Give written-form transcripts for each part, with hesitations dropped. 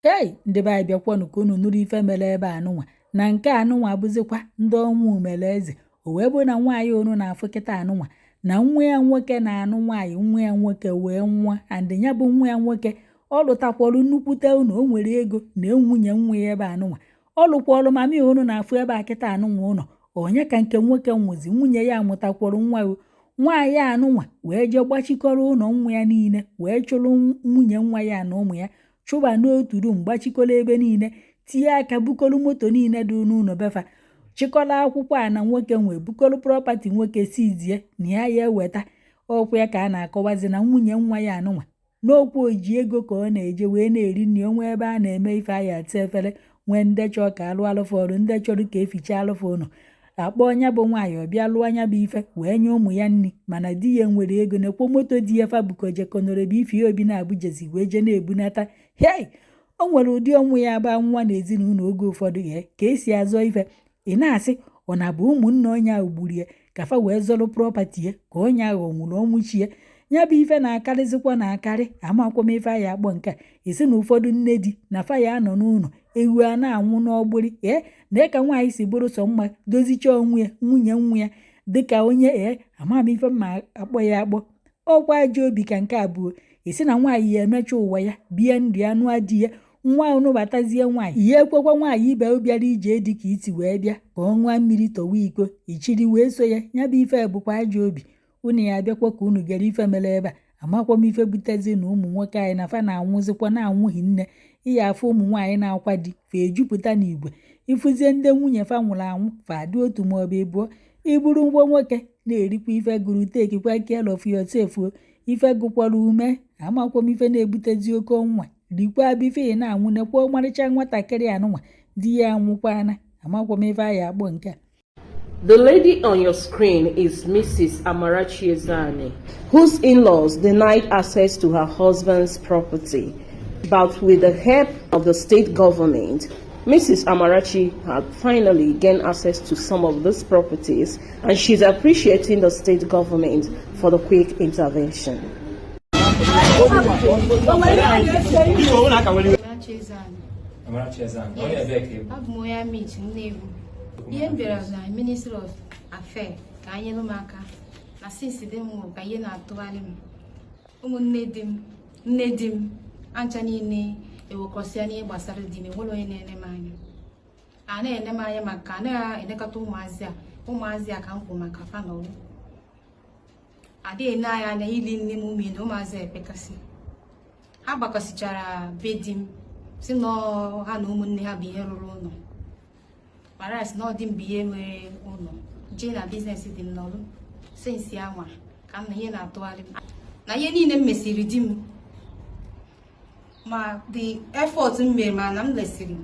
Hei, ndị be anyị, bịakwanụ ka unu nụrụ ife mere ebe anụnwa. Na nke anụnwa bụzikwa ndị ọnwụ mere eze. O wee bụrụ na nwaanyị unu na-afụ kịta anụnwa na nwa ya nwoke na-anụ nwaanyị, nwa ya nwoke wee nwa. And ya bụ nwa ya nwoke, ọ lụtakwọrọ nnukwute unu, o nwere ego na nwunye nwa ya ebe anụnwa. Ọ lụkwọrọ mami unu na-afụ ebe a kịta anụnwa ụlọ. Onye ka nke nwoke nwụzi, nwunye ya mụtakwọrọ nwa o. Nwaanyị anụnwa wee jee gbachikọrọ ụlọ nwa ya niile, wee chụrụ nwunye nwa ya na ụmụ ya chụba n'otu room, gbachikọrọ ebe niile, tinye aka bukọrọ moto niile dị n'ụlọ befa, chịkọrọ akwụkwọ a na nwoke nwee, bukọrọ property nwoke, sizie na ya ya eweta ọkwa ya. Ka a na-akọwazi na nwunye nwa ya anụnwa n'okwu oji ego ka ọ na-eje wee na-eri nri onwe ebe a na-eme ife aya ati efere, nwee ndị chọọ ka alụ alụfa ọrụ, ndị chọrọ ka eficha alụfa ụlọ, akpọ onye bụ nwaanyị ọbịa lụọ anya bụ ife wee nye ụmụ ya nri. Mana di ya nwere ego, na-ekwo moto di ya fabukojekonoro bụ ife obi na Abujazi wee jee na-ebunata. Hei, o nwere ụdị ọnwụ ya gba nwa na ezinụlọ. Oge ụfọdụ ya ka esi azọ ife, ị na-asị ọ na-abụ ụmụnne onye ahụ gburu ya ka fa wee zọrọ property ya, ka onye ahụ nwụrụ ọnwụ chi ya. Ya bụ ife na-akarịzikwa na-akarị. Amakwa m ife anyị akpọ nke a. Isi na ụfọdụ nne di na fa ya anọ n'ụlọ, ewu a na-anwụ n'ọgbụrị. Ee, na ka nwaanyị si bụrụ sọ mma dozichaa onwe ya, nwunye nwa ya dịka onye, ee, ama m ife mma akpọ ya akpọ. Ọkwa ajọ obi ka nke abụọ. Isi na nwaanyị ya emecha ụwa ya, bie ndụ ya, nụa di ya, nwa nụbatazie nwaanyị, ihe ekwekwa nwaanyị ibe bịara ije dị ka isi wee bịa ka ọ ṅụọ mmiri tọwa iko ichiri wee so ya. Ya bụ ife bụkwa ajọ obi. Unu ya abịakwa ka unu gere ife mere ebe a. Amakwa m ife butezi na ụmụ nwoke anyị na fa na-anwụzikwa na-anwụghị nne. Iya afụ ụmụ nwaanyị na-akwa di fa ejupụta n'igwe, ịfụzie ndị nwunye fa nwụrụ anwụ, fa adị otu maọbụ ịbụọ. Iburu ngwa nwoke na-erikwa ife gụrụ, take-kwa care of yourself o. Ife gụkwara ume, amakwa m ife na-ebutezi oke ọnwa rikwa bife ị na-anwụ. Nekwa ọmarịcha nwatakịrị anụnwa, di ya anwụkwana. Amakwa m ife anyị akpọ nke a. The lady on your screen is Mrs. Amarachi Ezani, whose in-laws denied access to her husband's property. But with the help of the state government, Mrs. Amarachi had finally gained access to some of these properties, and she's appreciating the state government for the quick intervention. Amarachi Ezani. Amarachi Ezani, onye ebee ka ị bụ? Abụ m onye Amichi Nnewi. Ihe m bịara na Ministry of Affairs ka anyị nyere m aka na since di m nwụrụ ka ihe na-atụgharị m. Ụmụnne di m, nne di m, ancha niile ewekọsịa n'ihe gbasara di m. Enwere onye na-ene m anya, a na-ene m anya maka a na-elekọta ụmụazị a, ụmụazị a ka m kwụ maka fa nọrọ, adịghị ene anyị anya ili nne m. Ume na ụmụazị a epekasị, ha gbakọsịchara be di m, si na ha na ụmụnne ha bụ ihe rụrụ ụlọ, whereas na ọ dị m bụ ihe nwere ụlọ jee na business dị m n'ọrụ. Since anwa ka m na ihe na-atụgharị m na ihe niile m mesiri di m, ma the effort m mere, ma na m lesiri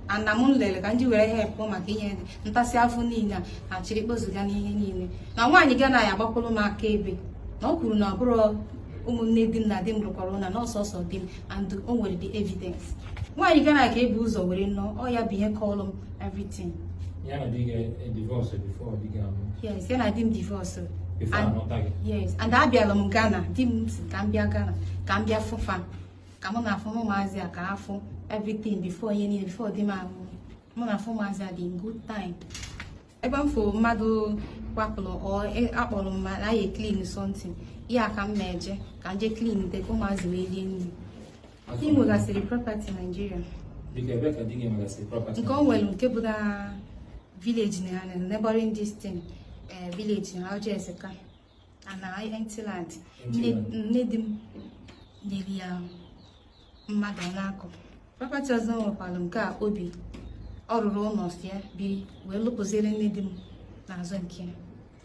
ana m lere ka ndị were help maka ihe ntasị afọ niile a achịrị kpozuga n'ihe niile. Na nwaanyị gana ya agbakwụrụ m aka ebe na ọ kwuru na ọ bụrụ ụmụnne di m na di m rụkwara ụlọ, na ọsọsọ di m, and o nwere the evidence. Nwaanyị gana ka ebu ụzọ were nọ, ọ ya bụ ihe kọlụ m everything. Ya na di gị divorce before di gị anwụ? Yes, ya na di m divorce. Before anọta gị? Yes, and abịala m Ghana. Di m si ka m bịa Ghana, ka m bịa fụfa, ka mụ na afụ ụmụazị a, ka afụ everything before ihe niile, before di m anwụ. Mụ na afụ ụmụazị a dị in good time. Ebe m fụ mmadụ kwapụrụ ọ akpọrọ m ma na ya clean something, ihe a ka m na-eje ka m jee clean de ka ụmụazị wee rie nri. Di m nwegasịrị property Nigeria. Biko, ebee ka di gị nwegasịrị property? Nke o nwere, nke bụ na village na neighboring distant village na Auja Ezeka na empty land. Nne di m nyere ya mmadụ ọ na-akọ. Property ọzọ nwekwara nke a obi ọ rụrụ ụlọ si ya biri wee lụpụziere nne di m n'azụ nke ya.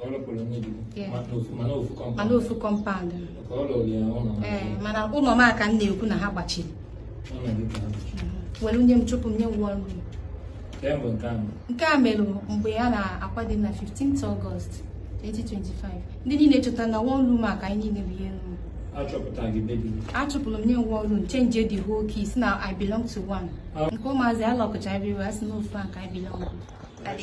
Ọ lụpụrụ nne di gị? Yeah. Mana ofu compound? Mana ofu compound. Ka ọ lụrụ ya ụlọ? Ee, mana ụlọ m a ka m na-ekwu na ha gbachiri. Ụlọ gị ka ha gbachiri. Were nye m, chụpụ m, nye m one room. Kemgbe nke ahụ? Nke a mere mgbe a na-akwado na 15th August 2025. Ndị niile chọtara na one room a ka anyị niile bụ ihe nụ. Achọpụta gị be di gị? Achụpụrụ m, nye m one room, change the whole key, si na I belong to one. Ah. Nke ụmụazị alọkụcha everywhere, si n'ofu a ka I belong. Ha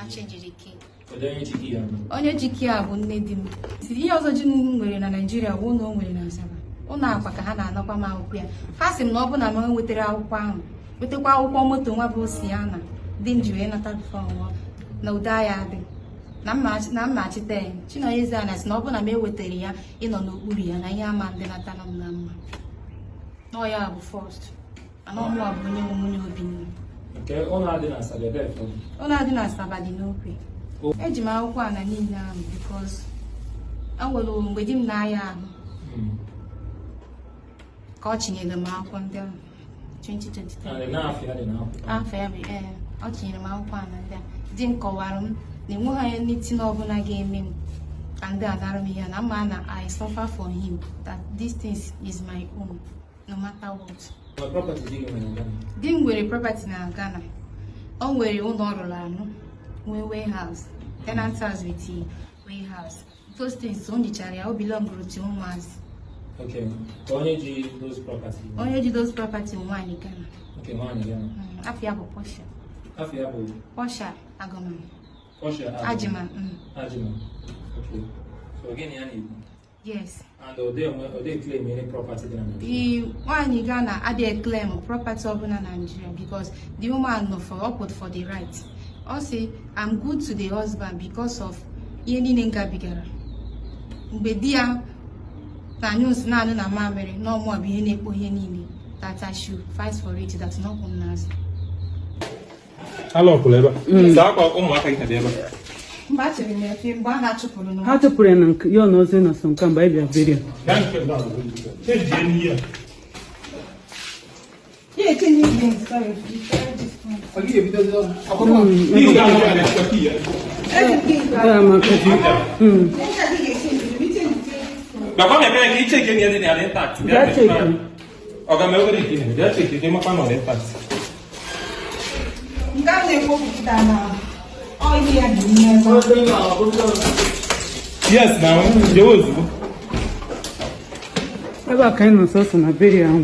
change the key. Kedu onye ji key ya nọ? Onye ji key a bụ nne di m. Siri ihe ọzọ ji m nwere na Naịjirịa bụ ụlọ o nwere na Asaba. Ụlọ akwa ka ha na-anakwa m akwụkwọ ya. Ha sị m na ọ bụ na m nwetara akwụkwọ ahụ, wetakwa akwụkwọ moto nwa bụ Sienna di m ji wee nata before nwụọ, na udo ya adị na mma achịta ya. Chinonye Ezeani sị na ọ bụ na m ewetara ya ịnọ n'okpuru ya na ihe ama ndị natara m na mma. Nọ ya bụ first, mana ọmụwa bụ onye nwe nwunye Obinna. Ụlọ adị na Asaba dị n'Okwe. Eji m akwụkwọ ana niile ahụ because enwere mgbe di m na-aya ahụ ka ọ chinyere m akwụkwọ ndị ahụ 2023. Afọ ya bụ ee, ọ chinyere m akwụkwọ ana ndị a. Di m kọwara m na enweghị anything ọbụla ga-eme m ka ndị a nara m ihe na mma na I suffer for him, that this thing is my own no matter what. Di m nwere property na Ghana. O nwere ụlọ ọ rụrụ anụ, nwee warehouse, tenant house with warehouse. Those things o nyichara ya, o belongụrụ to ụmụazị. Onye ji those property? Onye ji those property nwaanyị Ghana. Okay, nwaanyị Ghana. Afọ ya bụ Portia. Afọ ya bụ Portia Agoma. Portia Ajima. Ajima. Okay. So gịnị ya na-ekwu? Yes. And o dey claim any property dị na Nigeria? The nwaanyị Ghana adịghị claim property ọbụla na Nigeria because the woman nọ for upward for the right. Ọ sị, I'm good to the husband because of ihe niile m gabigara. Mgbe di ya na-anyụ nsị na-anụ na mamịrị na ọmụọ bụ ihe na-ekpo ihe niile, that I should fight for it, that n'ọkwụ m n'azụ. Alọkwụla ebe a. Saa akwa ụmụaka gị ka dị ebe a. Mgbe a chere m efe, mgbe a na-achụpụrụ n'ụlọ. Ha chụpụrụ ya na nke ya na ozi na Nsụka mgbe anyị bịa biri. Bàbá mi bẹ́ẹ̀ kì í ṣèké ní ẹni ní àdé intact. Bịa cheki. Ọ̀gá mi obere ike bịa cheki gị makwa na ọ dị intact. Nke a na-ekwupụta na ọ ihe ya dị n'ime ebe a. Yes na jewe ozugbo. Ebe a ka anyị nọ sọsọ na beri ahụ.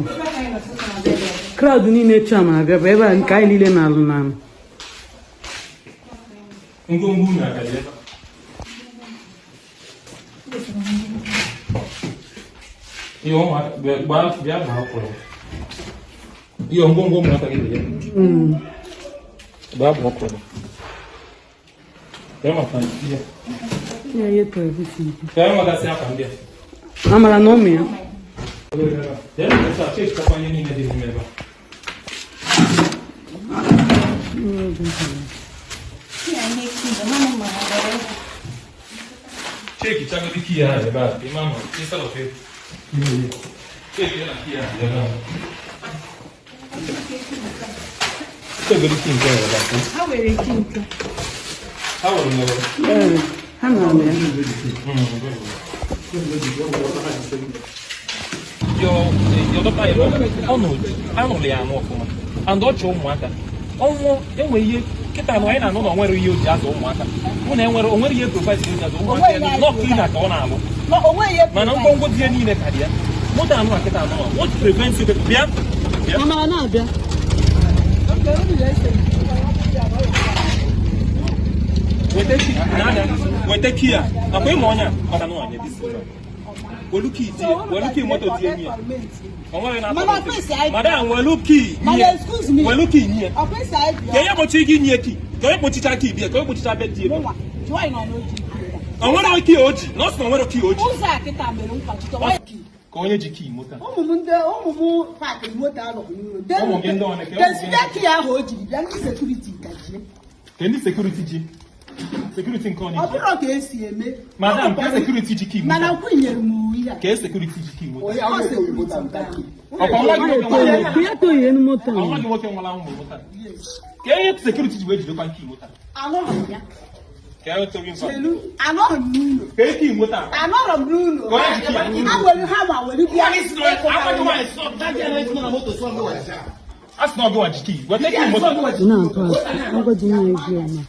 Crowd niile cham abịa bụ ebe a nke anyị niile na-alụ n'alụ. Ngwongwo unu aka dị ebe a. Ihe ụmụaka bịa bịa ma akwụrụ. Ihe ngwongwo ụmụaka gị dị ya. Gbaa bụ ọkwụrụ. Bịa maka ihe. Ya ihe telivishọn. Bịa nwegasị akwa ndị a. Amara na ụmụ ya. Bịa nwegasị akwa chekwa ihe niile dị n'ime ebe a. Cheki chagodi key ya ebe a. Ịma ma instead of it. Cheki ya na key ya ebe a. Chegodi key nke a ebe a. Ha were key nke. Ha were ya. Ee, ha na-alụ ya. Your daughter in law, anụrụ ya anụ ọfụma and ọ chọọ ụmụaka ọnwụ enwe ihe kịta nụ anyị na-anụ na onwere ihe o ji azụ ụmụaka mụ na enwere onwere ihe provide o ji azụ ụmụaka ya nọ cleaner ka ọ na-alụ mana ngwongwo dị ya niile ka dị ya moto anụ a kịta anụ what prevents you bịa bịa Amara na-abịa. Weta key a nakwa ịma ọnya maka na ọnya disi welu key tie welu key moto tie nye onwere na madam welu key nye welu key nye ka onye kpochi gị nye key ka onye kpochicha key bịa ka onye kpochicha be tie onwere key o ji na ọ sị na onwere key o ji ka onye ji key moto ụmụ m ndị ụmụ m paakịrị moto alụghị Ụmụ gị ndị one ka n'ụlọ key ahụ o jiri bịa ndị sekuriti ka jie ka ndị sekuriti ji sekuriti nke onye ọ ji bụrụ ka esi eme madam ka sekuriti ji key moto mana kwunyere m ihe a ka sekuriti ji key moto Ọ sekuriti nke ahụ. ọkwa nwa gị nwoke nwere Ka ya toghie enu moto ahụ. nwa gị nwoke nwere anwụ moto ka ihe sekuriti ji wee jidekwa key moto Anọrọ m ya ka ya toghị mfa elu anọrọ m n'ụlọ ka key moto anọrọ m n'ụlọ Ka onye ji key ha were ha ma were bịa a sị na ọ gịwa ji key weta key moto Na-atụ asị. Agadi na-eji ọma.